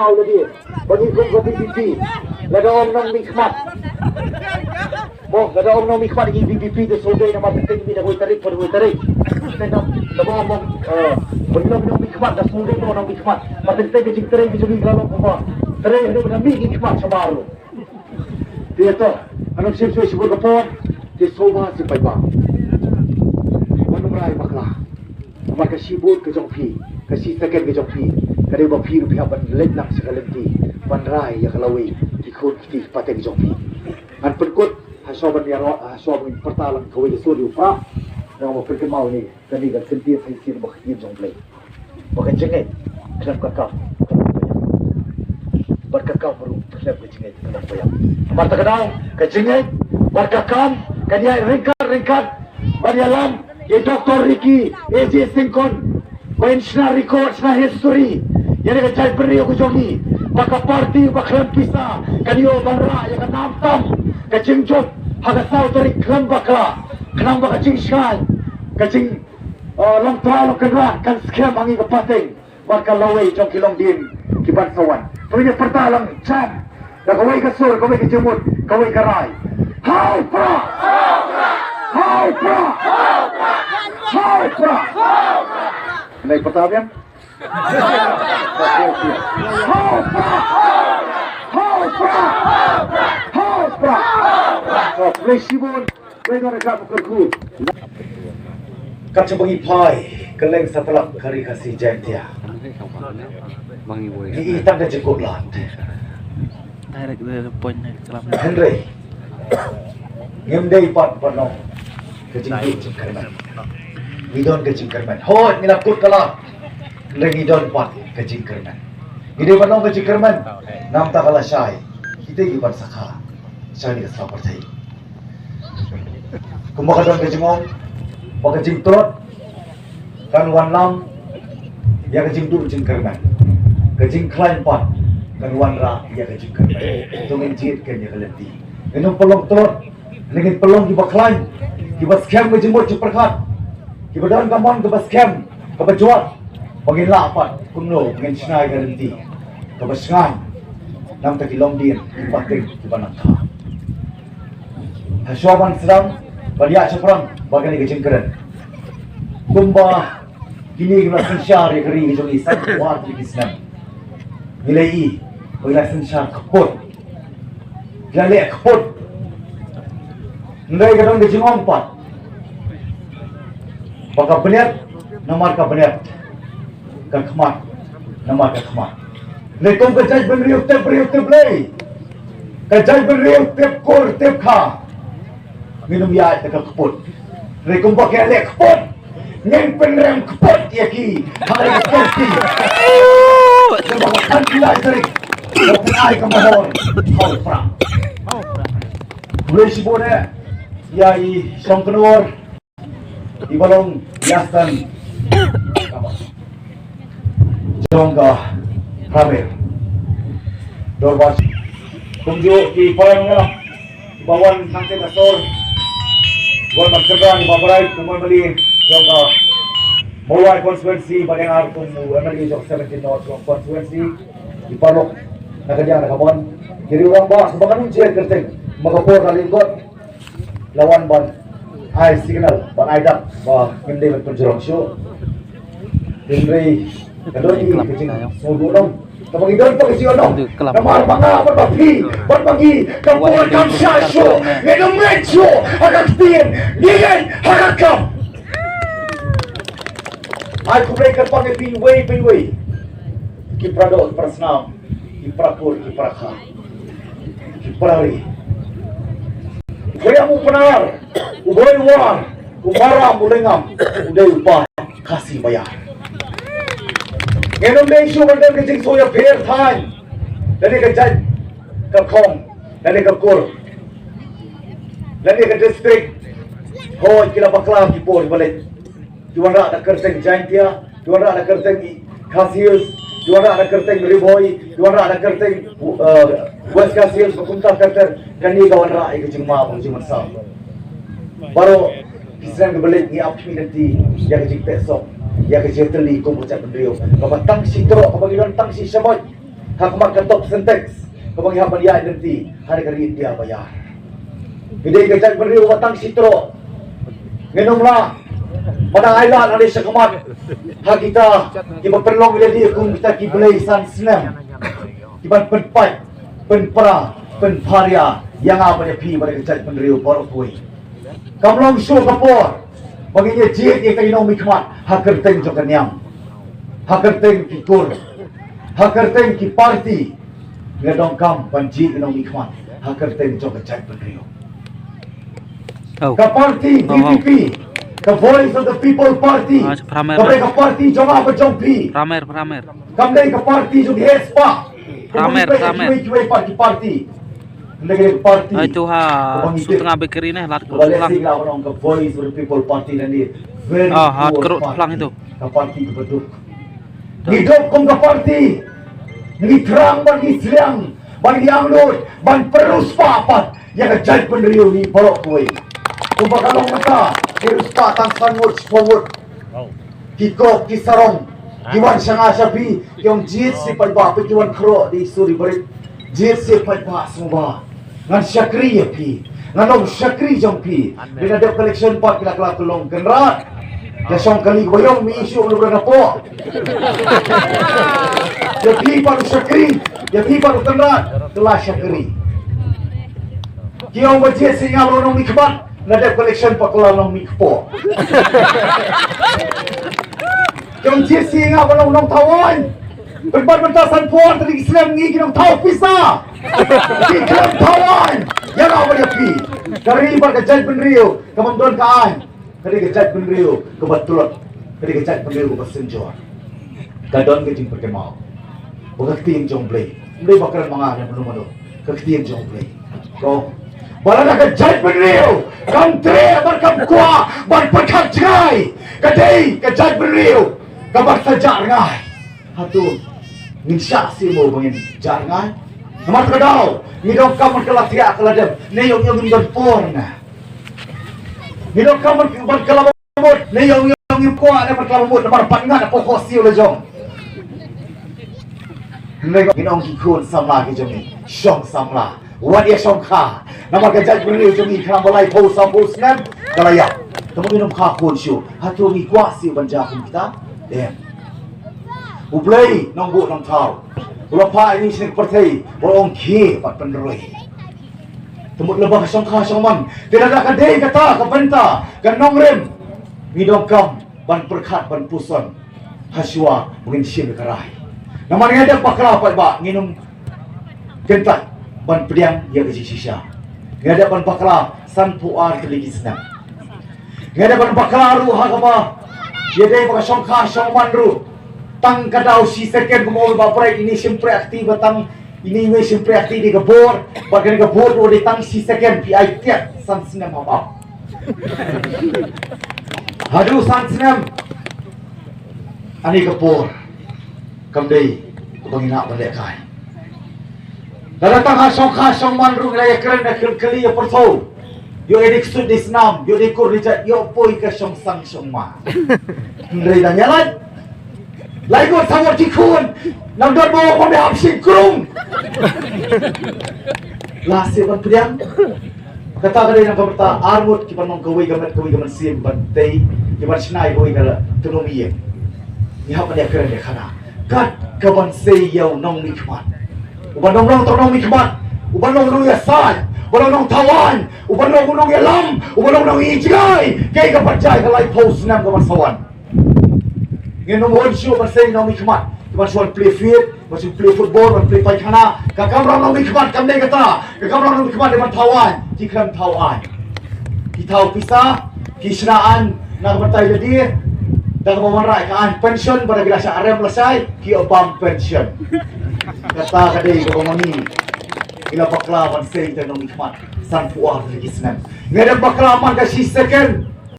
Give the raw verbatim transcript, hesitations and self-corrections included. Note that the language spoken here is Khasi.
Hau lade ba ngi kum ka VPP, lada ong nongmihkhmat, mo, lada ong nongmihkhmat ïa ngi VPP te shu dei namar kata ngi mih na kawei tarik, kawei tarik. Te na, lada ong, eh, ba ngi long nongmihkhmat, da shu dei ba nongmihkhmat. Namar kata ka jingtrei ka jong ngi ka long kumba trei haduh ba nang mih ngi khmat shabar ruh. Te ïa to, hangne shim shuh shibun ka por, te sngewbha shi paidbah, wat nym rai bakla. Namar ka shibun ka jong phi, ka shi second ka jong phi, ka dei ba phi ruh phi hap ban leit lang sha ka lynti ban rai ïa ka lawei ki khun ki kti ki pateng jong phi. Ngan pynkut ha shuwa ban ïaroh, ha shuwa ban pyrta lang kawei ka sur ïa u Prah. Nga ba pynkynmaw ïa kane ka kyntien sa shisien ba ka ktien jong U Blei, ba ka jingngeit khlem ka kam ka long ba ïap, bad ka kam ruh khlem ka jingngeit ka long ba ïap. Namar kata ka daw, ka jingngeit bad ka kam kan ïaid ryngkat ryngkat. Ban ïalam ïa i Doctor Ricky A J Syngkon, ba in shna record, shna history ïa kane ka jaitbynriew ka jong ngi, ba ka party ba khlem pisa kan ïoh ban rah ïa ka nam tam ka jingjop ha ka saw tarik khlem bakla, khnang ba ka jingshngaiñ, ka jing, eh, long thaw long kynrad kan skhem ha ngi ka pateng bad ka lawei jong ki longdien ki ban sa wan. To ngin pyrta lang jam da kawei ka sur, kawei ka jingmut, kawei ka rai. Ha u Prah! Ha u Prah! Ha u Prah! Nai pyrta biang. Ha u Prah! Ha u Prah! Ha u Prah! Khublei shibun. Kat shaba ngi phai kylleng satlak ka Ri Khasi Jaiñtia, ngi i tang ka jingkut lad. Hynrei ngim dei pat ban long ka jingkut jingkyrmen. Ngi don ka jingkyrmen. Hooid, ngi la kut ka lad, hynrei ngi don pat ka jingkyrmen. Ngi dei ban long ka jingkyrmen. Namar kata ka la shai kita ki ban sa kha shai ni ka sa pyrthei. Kumba ka don ka jingong ba ka jingtlot kan wanlam ïa ka jingduh jingkyrmen, ka jingkhlaiñ pat kan wanrah ïa ka jingkyrmen. To ngin jied keiñ ïa ka lynti. Ngin ym pynlong tlot, ngin pynlong kiba khlaiñ, kiba skhem ka jingmut jingpyrkhat, kiba don ka mon kaba skhem, kaba jwat, ba ngin lah pat kumno ngin shna ïa ka lynti kaba shngaiñ. Namar ki longdien ki pateng kiba nang kha. Ha shuwa ban sdang ban ïa shaphrang bad kane ka jingkren, kumba kine ki la synshar ïa ka ri ka jong ngi san phew ar tylli ki snem, ngi la i ba ki la synshar kput, ki la leh kput. Hynrei ka don ka jingong pat ba ka bniat namar ka bniat, ka khmat namar ka khmat. Hynrei kum ka jaitbynriew tip briew tip Blei, ka jaitbynriew tip kur tip kha, ngin ym ïaid da ka kput. Hynrei kumba ki la leh kput, ngin pynrem kput ïa ki ha ka ri ka kti. Kumba ka khan ki lai tarik, ba pyn-ai ka mohor ha u Prah. Khublei shibun eh ïa i Shongknor, i ba long ïastan jong ka Prah Mel Dorbar, kumjuh ki para nongïalam ba wan hangtei ka sor, wan ban sdang ba brai kum wan mali jong ka Mawlai constituency, ba dang ar kum u M L A jong seventeen North constituency, i paralok na ka liang na ka mon, ki riew rangbah ba ka nong jied kyrteng, ma ka por ka lyngot la wan ban ai signal, ban ai dak ba ngim dei ban pynjrong shuh. Hynrei ka don i ka jingsngewduh nong, kaba ngi don pat ka jingduh nong. Namar ba nga bad ba phi bad ba ngi, ka por kam shah shuh, ngin ym ngeit shuh ha ka ktien, ngi ngeit ha ka kam. Ai khublei kyrpang ïa phi uwei pa uwei, ki para doh, ki para snam, ki para kur, ki para kha, ki para ri. U Khriam u Pnar, u Bhoi u War, u Maram u Lyngngam, u dei u pa Khasi Baïar. Ngin ym dei shuh ban don ka jingsngewïapher thaiñ, lane ka jait ka khong, lane ka kur, lane ka district. Hooid, ki la bakla ki por ba leit. Ki wanrah da kyrteng Jaintia, ki wanrah da kyrteng Khasi Hills, ki wanrah da kyrteng Ri Bhoi, ki wanrah da kyrteng, eh, West Khasi Hills, ba kumta kyrteng. Kane ka wanrah ïa ka jingma bad ka jingmynsaw. Baroh ki snem kiba leit ngi ap khmih lynti ïa ka jingpeh sop, ïa ka jingtylli kum ka jaitbynriew kaba tang shi trok, kaba ngi don tang shi shamoit. ha khmat ka top Sintex kaba ngi hap ban ïaid lynti ha ka ri India ba ïar. Ngi dei ka jaitbynriew ba tang shi troh. Ngin ym lah ban ai lad ha ri sha khmat ha kita kiba pynlong ïa lade kum kita ki blei san snem, kiban pynpait, pynpra, pynpharia ïa nga bad ïa phi bad ka jaitbynriew baroh kawei. Kam long shuh ka por ba ngin ïa jied ïa ka, ïa u nongmihkhmat ha kyrteng jong ka niam, ha kyrteng ki kur, ha kyrteng ki parti. Nga donkam ban jied ïa u nongmihkhmat ha kyrteng jong ka jaitbynriew. Oh. Ka parti, oh, oh, B P P, ka Voice of the People Party, ah, ka parti jong nga bad jong phi. Pramer, pramer. Kam dei ka parti jong ki heh spah. Pramer, pramer. Kiwei kiwei pat ki parti. Hynrei ka parti, ai tu ha, kaba ngi tip, tengah bakery ne, lad kaba leh sing la ka Voice of the People Party, ne, very poor party. Ah, hat keruk plang itu. Ka parti kaba duk. Ngi duk kum ka parti, ngi thrang bad ngi sliang, bad ngi angnud ban pynriewspah pat ïa ka jaitbynriew ngi baroh kawei. Kumba ka long mynta, ki riewspah tang san ngut, shiphew ngut. Ki kop ki sarong ki wan sha nga sha phi, ki ong jied seh paidbah, phi ki wan khroh da i sur i barit. Jied seh paidbah sngewbha. Ngan shakri ïa phi, ngan long shakri jong phi. Amen. Phi la dep ka election pat, phi la kylla ka long kynrad. La shong kali ba ïong mi shu lu na poh. Ïa phi pat u shakri, ïa phi pat u kynrad, kylla shakri. Ki ong ba jied seh ïa nga ba long nongmihkhmat, la dep ka election pat kylla nongmihkpoh. Ki ong jied seh ïa nga ba long nongthaw aiñ. Pynban mynta sanphew ar tylli ki snem ngi ki nongthaw pisa. Ki khlem thaw aiñ ïa nga bad ïa phi. Ka ri bad ka jaitbynriew ka bym don ka aiñ, ka dei ka jaitbynriew kaba tlot, ka dei ka jaitbynriew kaba synjor. Ka don ka jingpyrkhat mo ba ka ktien jong U Blei, U Blei ba kren ma nga ne mano mano, ka ktien jong U Blei. Ko, ba lada ka jaitbynriew kam treh bad kam kwah ban pyrkhat jngai, ka dei ka jaitbynriew kaba sa jah rngai. Hato ngin shah seh mo ba ngin jah rngai? Namar kata ka daw ngi donkam ban kylla thiah kylla dem. Ne ïong ïong ngim don por na. Ngi donkam ban, ban kylla bamut. Ne ïong ïong ngim kwah ne ban kylla bamut namar pat ngat hapoh khohsiew la jong. Hynrei ngi ong ki khun samla ki jong ngi, shong samla. Wat ïa shongkha. Namar ka jaitbynriew jong ngi khnang ba laiphew sawphew snem ka la ïap. Tangba ngin ym kha khun shuh. Hato ngi kwah shuh ban jia kum kita? Em. U Blei nongbuh nongthaw u la phah ïa ngi sha kane ka pyrthei ba ong khie bad pynroi. Te mut lada ka shongkha shongman, te lada ka dei kata ka bynta ka nongrim, ngi donkam ban pyrkhat ban puson hashuwa ba ngin shim ïa ka rai. Namar ngi dep bakla paidbah, ngin ym kyntait ban pdiang ïa ka jingshisha. Ngi dep ban bakla sanphew ar tylli ki snem. Ngi dep ban bakla ruh ha kaba ïadei bad ka shongkha shongman ruh. Tang ka daw shi second, kumba ong Bah Bright, ine shim prek kti ba tang, ine shim prek kti da ka bor, bad kane ka bor ruh dei tang shi second, phi ai tiat san snem hap ap. Haduh san snem, ani ka por kam dei kaba ngi lah ban lehkai. Lada tang ha shongkha shongman ruh ngi la ïakren, ïakren kylli, ïapyrthuh, ïoh ïa dei ksuid dei snam, ïoh dei kur dei jait, ïoh poi ka shongsang shongma. Hynrei dang ïalait, lai ngut sa ngut ki khun, nang don mo ban hap shim krung. La seh ban pdiang. Kata ka dei na ka bynta ar ngut kiban long kawei ka met kawei ka mynsiem, ban tei, kiban shna ïa kawei ka la tnum ïing. Ngi hap ban ïakren ïa kane. Kat kaban sei ïa u nongmihkhmat, uban long long tang nongmihkhmat, uban long nongïasaid, uban long nongthaw aiñ, uban long nongïalam, uban long nongïainjngai, kaei kaban jia ïa ka laiphew snem kaban sa wan. Ngin ym hun shuh ban sei nongmihkhmat kiban shu wan play field, ban shu play football, ban play paikana. Ka kamram nongmihkhmat kam dei kata. Ka kamram nongmihkhmat dei ban thaw aiñ. Ki khlem thaw aiñ, ki thaw pisa, ki shna aiñ na ka bynta ïa lade. Da kaba wanrah ka aiñ pension, bad da ki la shah rem lashai, ki ïoh bam pension. Kata ka dei kaba ma ngi ngi la bakla ban sei ïa u nongmihkhmat sanphew ar tylli ki snem. Ngi dep bakla man ka shi second.